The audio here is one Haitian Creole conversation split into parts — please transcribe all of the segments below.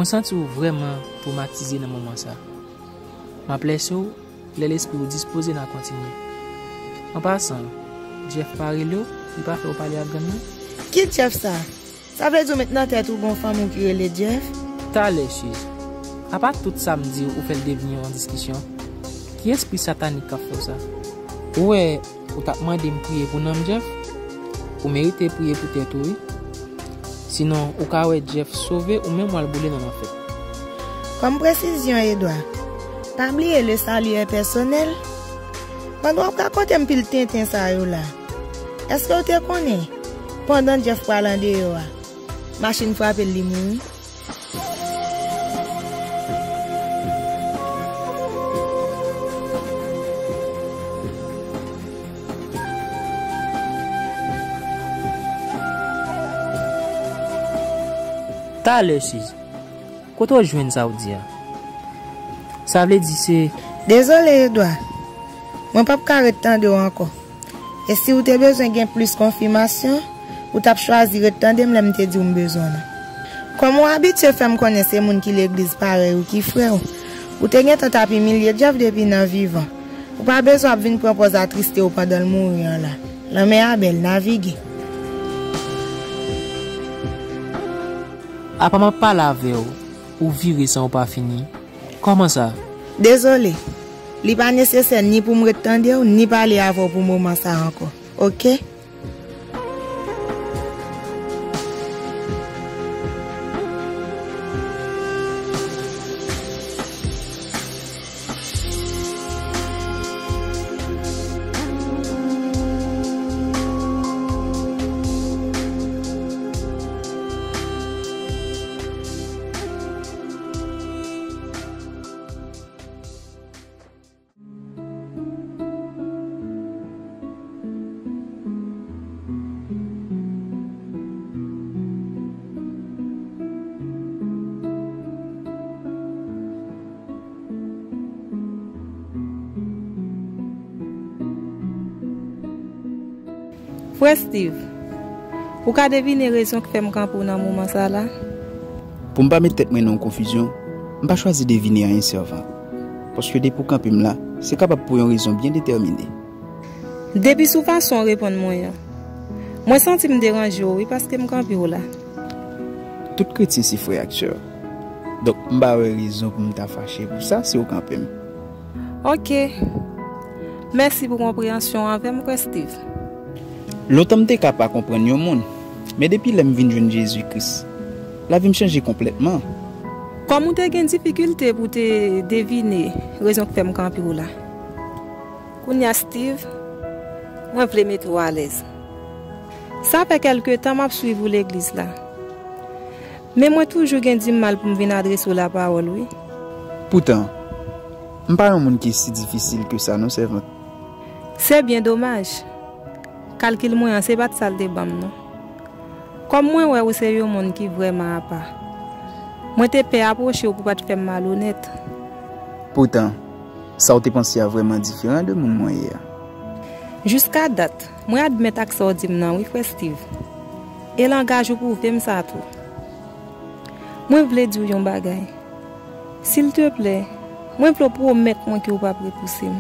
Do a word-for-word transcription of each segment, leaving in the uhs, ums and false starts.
Ou santi w vrèman twomatize nan moman sa. M ap lèse w, lè lespri w dispoze n a kontinye. An pasan, Jeff pa rele w, li pa fè w pale ak grann nan? Ki Jeff sa? Sa vle di w met nan tèt ou gon fanmi w ki rele Jeff? Talè, Suze. Apa tout sa m di w, ou fè l devni yon diskisyon? Ki espri satanik k ap fè w sa? Ou wè, ou t ap mande m priye pou nanm Jeff? Ou merite priye pou tèt ou, wi. Sinon, ou ka wè Jeff sove ou menm w al boule nan lanfè. Kòm presizyon, Edwa, pa bliye le salut est personnel. Pandan w ap rakonte m pil tenten sa yo la, èske w te konnen, pandan Jeff pral andeyò a, machin frape l, li mouri? Talè, Suze. Kote w jwenn sa w di a? Sa vle di se... Dezole, Edwa. Mwen p ap ka ret tande w ankò. E si w te bezwen gen plis konfimasyon, ou t ap chwazi ret tande m lè m te di w m bezwen w nan. Kòm ou abitye fè m konnen se moun ki legliz parèy ou ki frè w, ou te gentan t ap imilye Jeff depi nan vivan. Ou pa bezwen ap vin pran pòz atriste w pandan l mouri an la. Lanmè a bèl, navige. Apa m ap pale avè w, ou vire san w pa fini? Kòman sa? Dezole. Li pa nesesè ni pou m ret tande w, ni pale avè w pou moman sa ankò. Oke? Frè Steve, ou ka devine rezon k fè m kanpe w nan moman sa la? Pou m pa met tèt mwen nan yon konfizyon, m pa chwazi devine anyen, sèvant. Paske depi w kanpe m la, se kapab pou yon rezon byen detèmine. Depi sou fason w reponn mwen an, mwen santi m deranje w wi, paske m kanpe w la. Tout kretyen se frè ak sè. Donk, m pa wè rezon pou m ta fache pou sa si w kanpe m. Oke. Mèsi pou konpreyansyon w avè m, frè Steve. Lontan m te ka pa konprann yon moun, men depi lè m vin jwenn Jezi Kris, lavi m chanje konplètman. Kòm ou te gen difikilte pou w te devine rezon k fè m kanpe w la. Kounye a, Steve, mwen vle mete w alèz. Sa fè kèlke tan m ap swiv ou legliz la. Men mwen toujou gen dimal pou m vin adrese w lapawòl, wi. Poutan, m pa yon moun ki si difisil ke sa, non, sèvant. Se byen domaj. Kalkil mwen an, se pa t sa l te ban m, non. Kòm mwen wè ou se yon moun ki vrèman apa, mwen te pè apwoche w pou w pa t fè m malonèt. Poutan, sa w te panse a vrèman diferan de moun mwen ye a. Jiska dat, mwen admèt ak sa w di m nan wi, frè Steve. E langaj ou pwouve m sa tou. Mwen vle di w yon bagay. Silteplè, mwen vle w pwomèt mwen ke w p ap repouse m.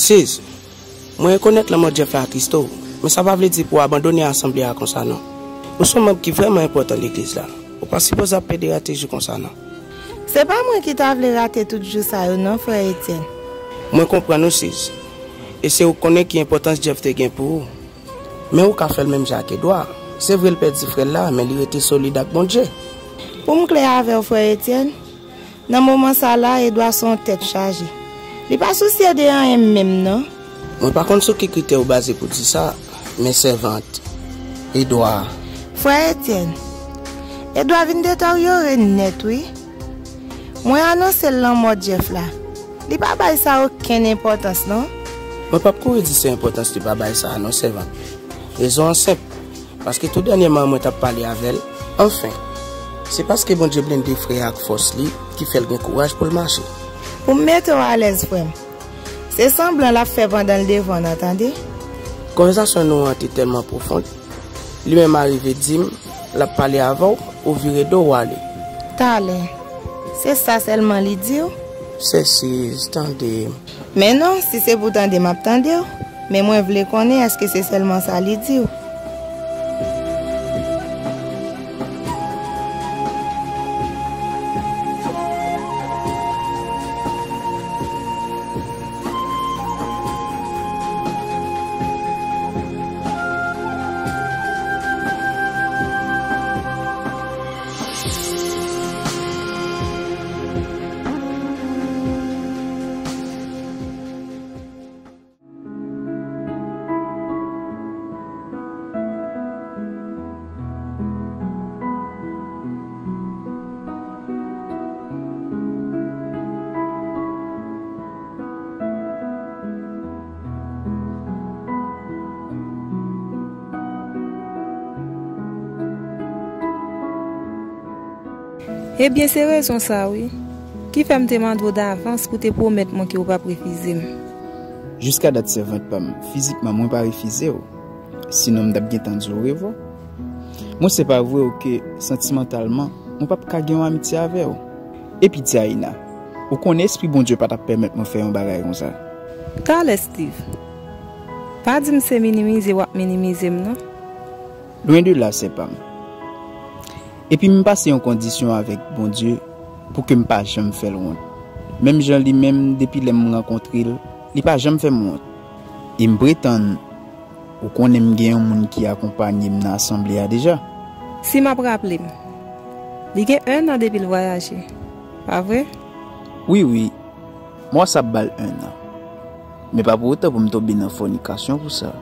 Sis, mwen rekonèt lanmò Jeff la atriste w, men sa pa vle di pou w abandone asanble a konsa non. Ou se yon manm ki vrèman enpòtan legliz la. Ou pa sipoze ap pede rate jou konsa non. Se pa mwen ki ta vle rate tout jou sa yo non, frè Etienne. Mwen konprann ou, Sis. E se ou k konnen ki enpòtans Jeff te gen pou ou. Men ou ka fè l menm jan ak Edwa. Se vre l pèdi frè l la, men li rete solid ak Bondye. Pou m klè avè w, frè Etyèn, nan moman sa la, Edwa se yon tèt chaje. Li pa sousye de anyen menm non. Mwen pa konn sou ki kritè ou baze pou di sa, men sèvant Edwa. Frè Etyèn, Edwa vin deteryore nèt wi. Mwen anonse l lanmò Jeff la. Li pa bay sa okenn enpòtans non. Mwen p ap kouri di se enpòtans li pa bay sa a non, sèvant. Rezon an senp. Paske tou dènyèman mwen t ap pale avè l. Anfen, se paske Bondye blende frè a ak fòs li ki fè l gen kouraj pou l mache. Pou m mete w alèz, frè m, se sanblan l ap fè pandan l devan w nan, tande. Konvèsasyon nou an te tèlman pwofon, li menm arive di m l ap pale avè w, ou vire do w ale. Talè, se sa sèlman li di w? Sè Siz, tande m. Men non, si se pou tande, m ap tande w. Men mwen vle konnen èske se sèlman sa li di w. Ebyen, se rezon sa a wi, ki fè m te mande w davans pou te pwomèt mwen ke w p ap refize m. Jiska dat, sèvant pa m, fizikman mwen pa refize w. Sinon m t ap gentan di w orevwa. Mwen se pa vre w ke santimantalman mwen p ap ka gen yon amitye avè w. Epi Diana, ou konnen espri Bondye pa t ap pèmèt mwen fè yon bagay konsa. Talè Steve, pa di m se minimize w ap minimize m non. Lwen de la, sè pa m. Epi m pase yon kondisyon avèk Bondye pou ke m pa janm fè l wont. Menm jan li menm, depi lè m rankontre l, li pa janm fè m wont. E m pretann ou konnen m gen yon moun ki akonpanye m nan asanble a deja. Si m ap raple m, li gen enn an depi l vwayaje, pa vre? Wi, wi. Mwa sa ap ba l enn an. Men pa pou otan pou m tonbe nan fònikasyon pou sa.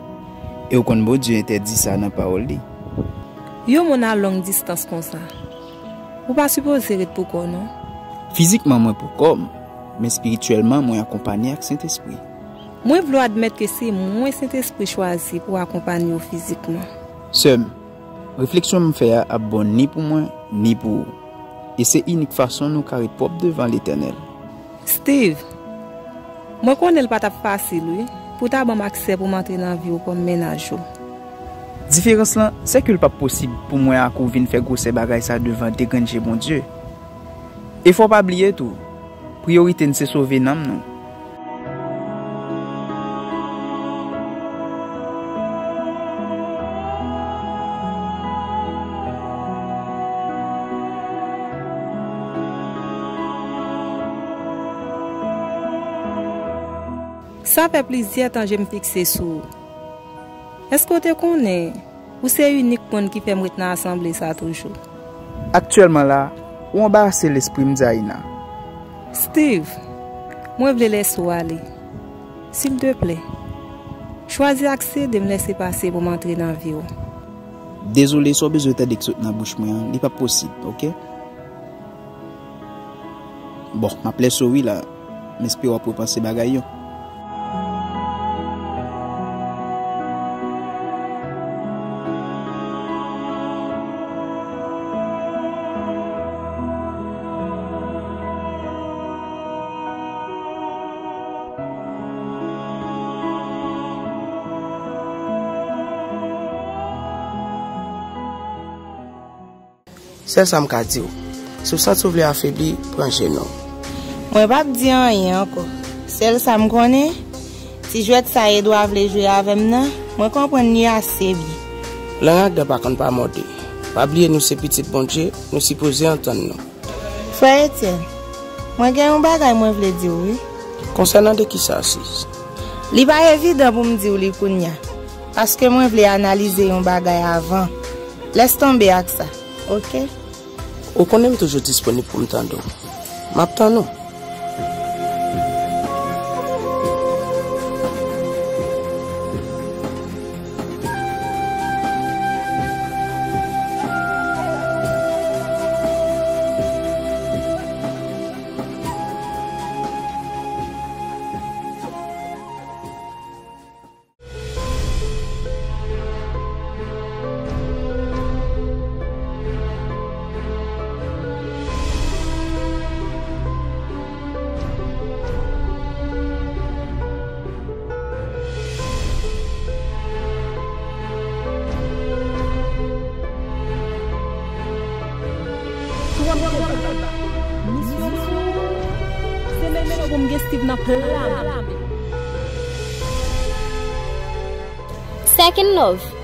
E w konn Bondye entèdi sa nan pawòl li. Yon moun a long distans konsa, ou pa sipoze ret pou kò w non. Fizikman mwen pou kò m, men espirityèlman mwen akonpanye ak Sentespri. Mwen vle w admèt ke se mwen Sentespri chwazi pou akonpanye w fizikman. Sè m, refleksyon m fè a ap bon ni pou mwen, ni pou ou. E se inik fason nou ka ret pwòp devan Letènèl. Steve, mwen konnen l pa t ap fasil wi, pou w ta ban m aksè pou m antre nan vi w kòm mennaj ou. Diferans lan, se ke l p ap posib pou mwen ak ou vin fè gwosè bagay sa devan de grenn je Bondye. E fò w pa bliye tou, priyorite n se sove nanm nou. Sa fè plizyè tan je m fikse sou ou. Èske w te konnen ou se inik moun ki fè m ret nan asanble sa toujou? Aktyèlman la, ou anbarase lespri m, Diana. Steve, mwen vle lèse w ale. Silteplè, chwazi aksede m lèse pase pou m antre nan vi w. Dezole, sa w bezwen tande k sot nan bouch mwen an, li p ap posib, oke? Bon, m ap lèse w wi la. M espere w ap repanse bagay yo. Sèl sa m ka di w, si w santi w vle afebli, pran je non. Mwen p ap di anyen ankò. Sèl sa m konnen, ti jwèt sa Edwa vle jwe avè m nan, mwen konprann li ase byen. Lang ak dan pa konn pa mòde. Pa bliye nou se pitit Bondye, nou sipoze antann nou. Frè Etyèn, mwen gen yon bagay mwen vle di w wi. Konsènan de kisa, sis? Li pa evidan pou m di w li kounya. Paske mwen vle analize yon bagay avan. Lès tonbe ak sa, oke? Ou konnen m toujou disponib pou m tande w. M ap tann ou. Misyon nou, se mennen nou pou m gen Steve nan pla men. Second Love,